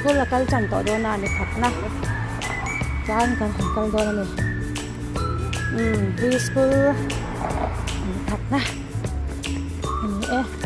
School a kal tan tawh dawn a ni khatna chuan kan han kal dawn a ni umm pre school ni khatna a ni e.